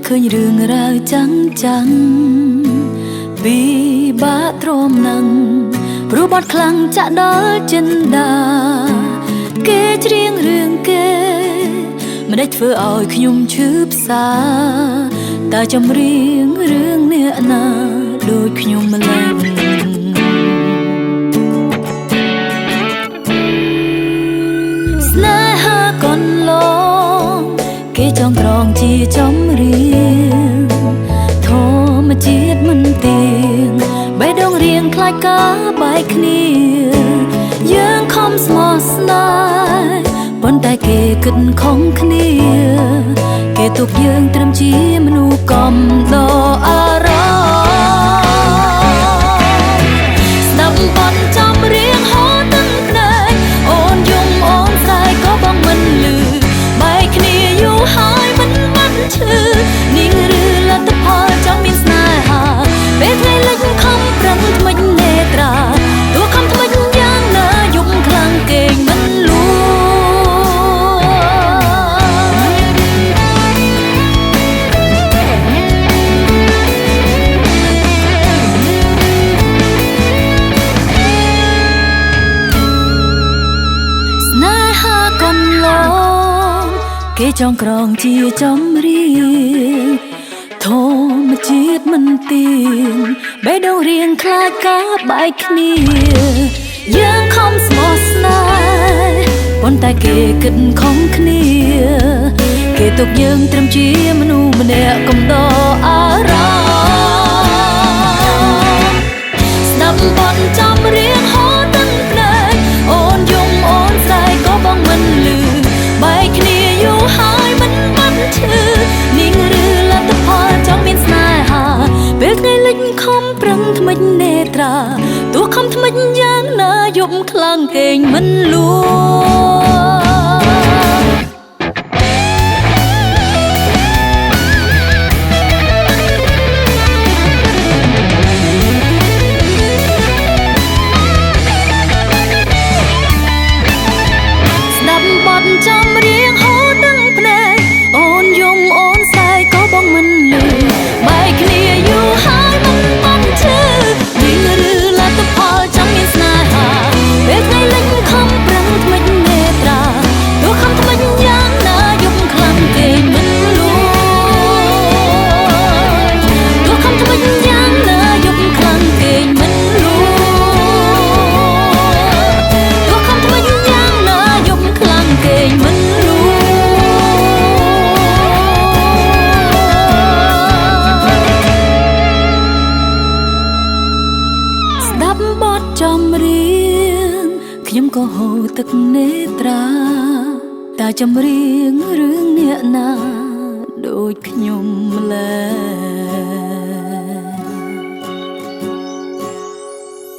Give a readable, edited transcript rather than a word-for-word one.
ឃើញរឿងរ៉ាវចាំងចាំងពីបាក់ទ្រាំនឹងព្រោះបាត់ខ្លាំងចាក់ដល់ចិនដាគេច្រៀងរឿងគេមិនได้ធ្វើឲ្យខ្ញុំឈឺផ្សាតែចម្រៀងរឿងអ្នកណាដូចខ្ញុំម្ល៉េះស្នេហាកន្លងគេចងក្រងជាចម្រៀងធម្មជាតិមិនទៀងបេះដូងរៀងខ្លាចការបែកគ្នាយើងខំស្មោះស្នេហ៍ប៉ុន្តែគេគិតខំគ្នាគេទុកយើងត្រឹមជាមនុស្សកំដរអារម្មណ៍ស្ដាប់បទចម្រៀងហូរទឹកភ្នែកអូនយំអូនស្រែកក៏បងមិនលឺបែកគ្នាយូរហើយមិនបាត់ឈឺនាងឬលទ្ធផលចង់មានស្នេហាពេលថ្ងៃលិចខំប្រឹងថ្មិញនេត្រាទោះខំថ្មិញយ៉ាងណាយំខ្លាំងគេងមិនលួស្នេហាកន្លងគេចងក្រងជាចម្រៀងធម្មជាតិមិនទៀងបេះដូងរៀងខ្លាចការបែកគ្នាយើងខំស្មោះស្នេហ៍ប៉ុន្តែគេគិតខំគ្នាគេទុកយើងត្រឹមជាមនុស្សម្នាក់កំដរអារម្មណ៍ស្ដាប់បទចម្រៀងហូរទឹកភ្នែកអូនយំអូនស្រែកក៏បងមិនលឺបែកគ្នាយូរហើយមិនបាត់ឈឺនាងឬលទ្ធផលចង់មានស្នេហាពេលថ្ងៃលិចខំប្រឹងថ្មិញនេត្រាទោះខំថ្មិញយ៉ាងណាយំខ្លាំងគេងមិនលួស្ដាប់បទចម្រៀងហូរទឹកភ្នែកអូនយំអូនស្រែកក៏បងមិនលឺបែកគ្នាយូរហើយមិនបានឈឺនាងឬលទ្ធផលចង់មានស្នេហាពេលថ្ងៃលិចខំប្រឹងថ្មិញនេត្រាទោះខំថ្មិញយ៉ាងណាយំខ្លាំងគេមិនលួទោះខំថ្មិញយ៉ាងណាយំខ្លាំងគេមិនលួទោះខំថ្មិញយ៉ាងណាយំខ្លាំងគេមិនលួស្ដាប់បទចម្រៀងខ្ញុំក៏ហូរទឹកនេត្រាតែចម្រៀងរឿងអ្នកណាដូចខ្ញុំម្ល៉េះ